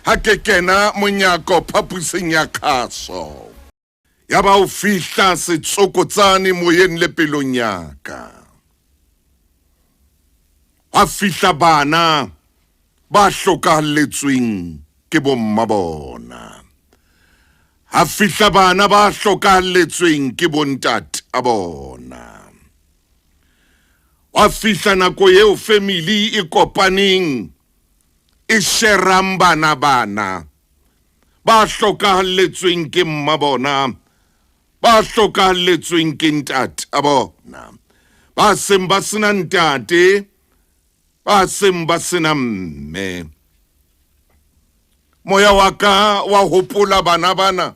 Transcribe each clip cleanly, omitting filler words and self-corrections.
ha ke kena monyako phapusing ya kgaso. Ya ba o fihla setsokotsane moyeng le pelong ya ka. Hwa fihla bana ba hlokahalletsweng ke bomma bona. Ha fihla bana ba hlokahalletsweng ke bontate a bona. Hwa fihla nako eo family e kopaneng e sherang bana bana ba hlokahalletsweng ke mma bona, ba hlokahalletsweng ke ntate a bona, ba seng ba sena ntate, ba seng ba sena mme. Moya wa ka wa hopola bana bana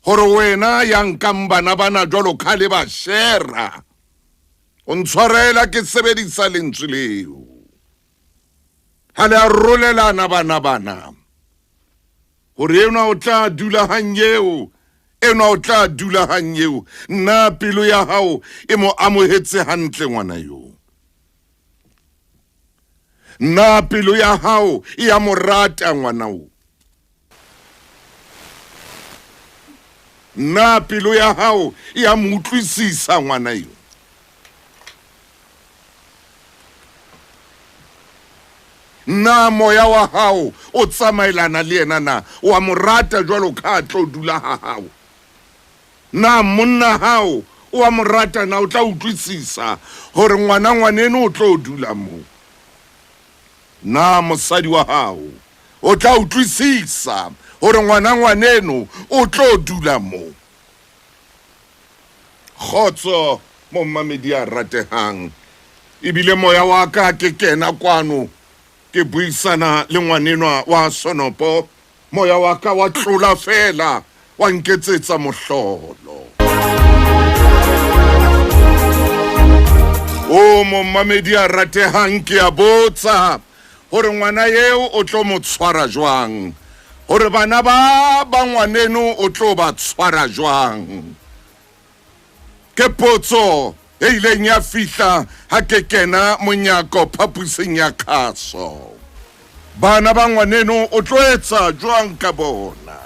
hore wena ya nkang bana bana jwalo ka le ba shera o ntshwarela ke sebedisa lentswe leo ha le arolelana bana bana hore enwa o tla dula hang eo enwa o tla dula hang eo nna pelo ya hao e mo amohetse hantle ngwana yo nna pelo ya hao e ya mo rata ngwana o nna pelo ya hao e ya mo utlwisisa ngwana yo Na moya wa hao o tsamaelana le yena? Na o a mo rata jwalo ka a tlo dula ha hao? Na monna hao o a mo rata? Na o tla utlwisisa hore ngwana ngwaneno o tlo dula moo? Na mosadi wa hao o tla utlwisisa hore ngwana ngwaneno o tlo dula moo? Kgotso mommamedi ya ratehang. Ebile moya wa ka ke kena kwano ke buisana le ngwanenwa wa Sonopo, moya wa ka wa tlola fela wa nketsetsa mohlolo. O mommamedi ya ratehang, ke a botsa gore ngwana eo o tlo mo tshwara jwang, gore bana ba ba ngwaneno o tlo ba tshwara jwang. Ke potso e ileng ya fihla ha ke kena monyako phapusing ya kgaso. Bana ba ngwaneno o tlo etsa jwang ka bona?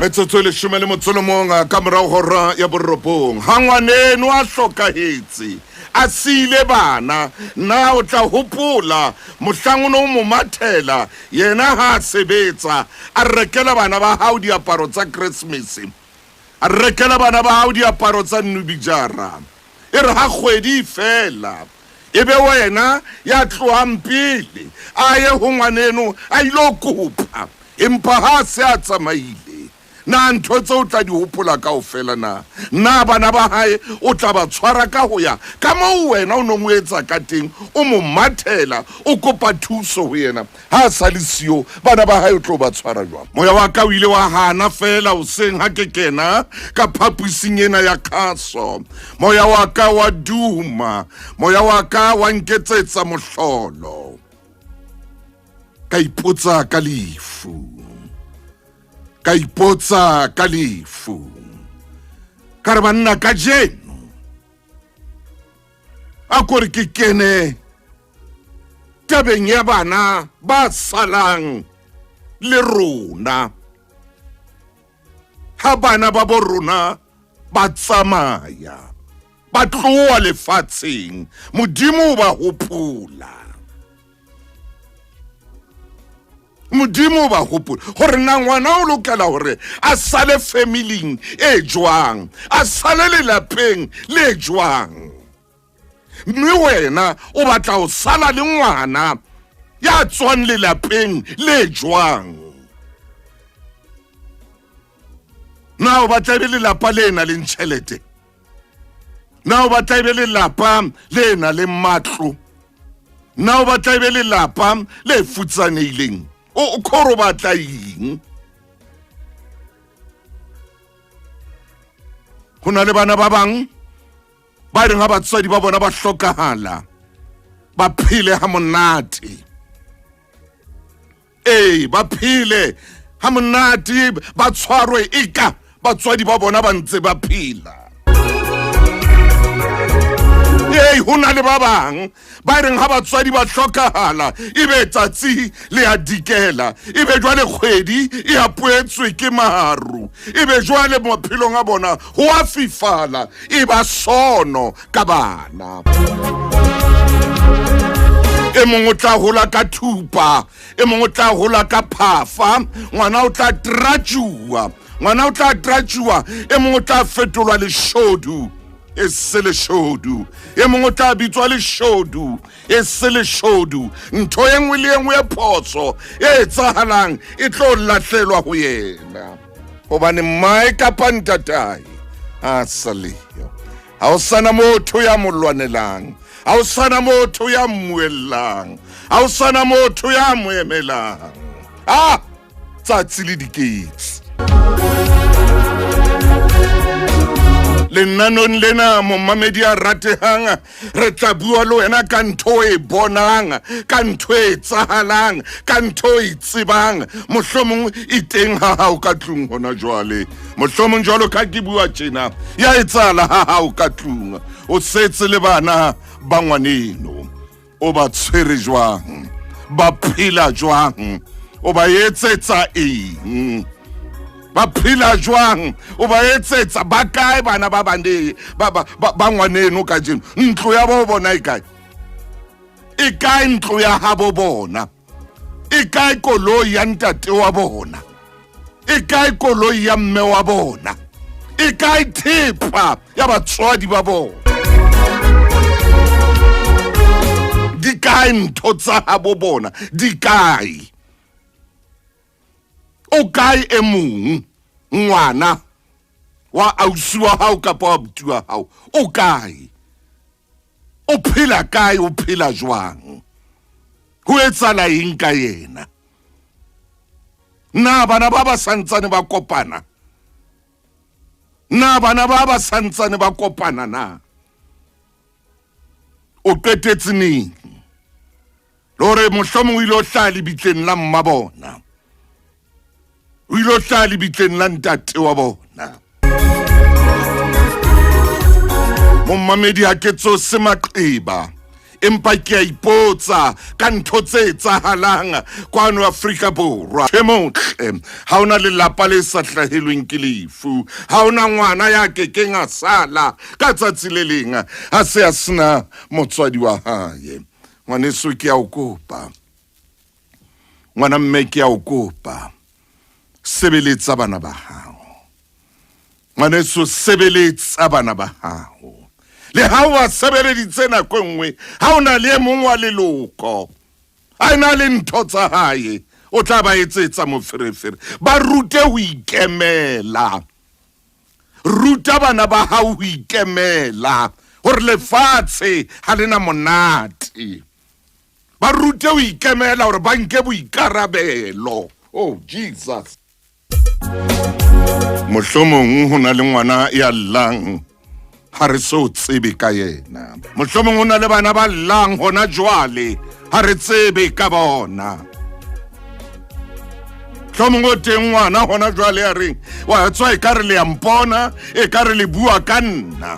Metsotso e leshome le motso le mong ka morao hora ya borobong. Ha ngwaneno a hlokahetse a siile bana, na o tla hopola mohlang o ne o mo mathela yena ha a sebetsa, a rekela bana ba hao diaparo tsa Keresemese, a rekela bana ba hao diaparo tsa Nnubijara? E re ha kgwedi e fela, e be wena ya tlohang pele a ye ho ngwaneno a ilo kopa, empa ha a se a tsamaile, na ntho tseo o tla di hopola kaofela na? Na bana ba hae o tla ba tshwara ka ho ya ka moo wena o nong o etsa ka teng, o mo mathela, o kopa thuso ho yena? Ha a sa le siyo, bana ba hae o tlo ba tshwara jwang? Moya wa ka o ile wa hana feela hoseng ha ke kena ka phaposing ena ya kgaso. Moya wa ka wa duma, moya wa ka wa nketsetsa mohlolo. Ka ipotsa ka lefu, ka ipotsa ka lefu. Ka re banna kajeno a kore ke kene tabeng ya bana ba salang le rona ha bana ba bo rona ba tsamaya ba tloa lefatsheng modimo o ba hopola modimo o ba hopola gore na ngwana o lokela gore a sale familing e jwang a sale lelapeng le jwang mme wena o batla ho sala le ngwana ya tswang lelapeng le jwang na o batla ebe lelapa le na leng tšhelete na o batla ebe lelapa le na leng matlo na o batla ebe lelapa le futsanehileng o khoro batla eng ho na le bana ba bang ba reng ha batswadi ba bona ba hlokahala ba phele ha monate ee ba phele ha monate ba tshwarwe eka batswadi ba bona ba ntse ba phela. Ee, ho na le ba bang ba reng ha batswadi ba hlokahala e be tsatsi le a dikela, e be jwale kgwedi e apoetswe ke maru, e be jwale maphelong a bona ho a fifala, e ba sono ka bana. E mongwe o tla hola ka thupa, e mongwe o tla hola ka phafa, ngwana o tla tratšuwa, ngwana o tla tratšuwa, e mongwe o tla fetolwa leshodu e se leshodu, e mongwe o tla bitswa leshodu e se leshodu. Ntho e nngwe le e nngwe e phoso e etsahalang e tlo lahlelwa ho yena, gobane mmae kapa ntatae a sa leyo. Ha o sana motho ya mo lwanelang, ha o sana motho ya mmuellang, ha o sana motho ya mo emelang. A tsatsi le diketsi lenanong lena, momamedi a ratehang, re tla bua le wena ka ntho e bonang, ka ntho e etsahalang, ka ntho e tsebang, mohlomong e teng ha hao ka tlung hona jwale. Mohlomong jwalo ka ke bua tjena, ya etsahala ha hao ka tlung. O setse le bana ba ngwaneno, o ba tshwere jwang, ba phela jwang, o ba etsetsa eng, ba phela jwang, o ba etsetsa ba kae bana ba bane ba ba ba ngwaneno kajeno? Ntlo ya bo bona e kae? E kae ntlo ya habo bona? E kae koloi ya ntate wa bona? E kae koloi ya mme wa bona? E kae thepa ya batswadi ba bona? Di kae ntho tsa habo bona? Di kae? O kae e mong ngwana wa ausi wa hao kapa wa buti wa hao? O kae? O phela kae? O phela jwang? Ho etsahala eng ka yena? Na bana ba ba santsane ba kopana? Na bana ba ba santsane ba kopana na? O qetetse neng? Le hore mohlomong o ile o hlaha lebitleng la mma bona, o ile o hlaha lebitleng la ntate wa bona. Mommamedi, ha ke tsose maqeba, empa ke a ipotsa ka ntho tse etsahalang kwano Afrika Borwa. Ke motle ha ona lelapa le sa hlahelweng ke lefu, ha ona ngwana ya kekeng a sala ka tsatsi le leng a se a sena motswadi wa hae. Ngwaneso, ke a o kopa, ngwana mme, ke a o kopa, sebeletsa bana ba hao. Ngwaneso, sebeletsa bana ba hao. Le ha o ba sebeleditse nako e nngwe, ha o na le e mong wa leloko a na le ntho tsa hae, o tla ba etsetsa moferefere. Ba rute ho ikemela. Ruta bana ba hao ho ikemela, hore lefatshe ha le na monate. Ba rute ho ikemela, hore ba nke boikarabelo. Oh Jesus. Mohlomong ho na le ngwana ya llang, ha re so tsebe ka yena. Mohlomong ho na le bana ba llang hona jwale, ha re tsebe ka bona. Mohlomong o teng ngwana hona jwale a reng, wa tswa, e ka re le ya mpona, e ka re le bua ka nna.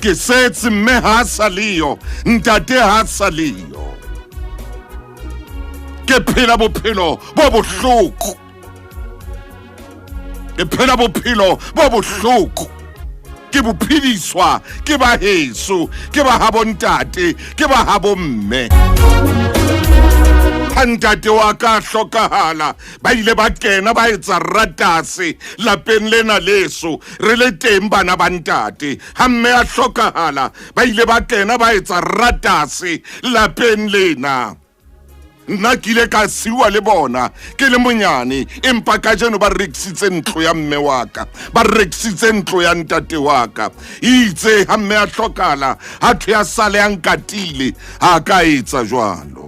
Ke setse mme ha sa leyo, ntate ha sa leyo, ke phela bophelo bo bohloko, ke phela bophelo bo bohloko, ke bophediswa ke ba heso, ke ba habo ntate, ke ba habo mme. Ha ntate wa ka hlokahala, ba ile ba kena ba etsa ratase lapeng lena leso, re le teng bana ba ntate. Ha mme a hlokahala, ba ile ba kena ba etsa ratase lapeng lena. Nna ke ile ka siwa le bona ke le monyane, empa kajeno ba rekisitse ntlo ya mme wa ka, ba rekisitse ntlo ya ntate wa ka. Itse ha mme a hlokala, ha thwe ya sale a nkatile, ha ka etsa jwalo.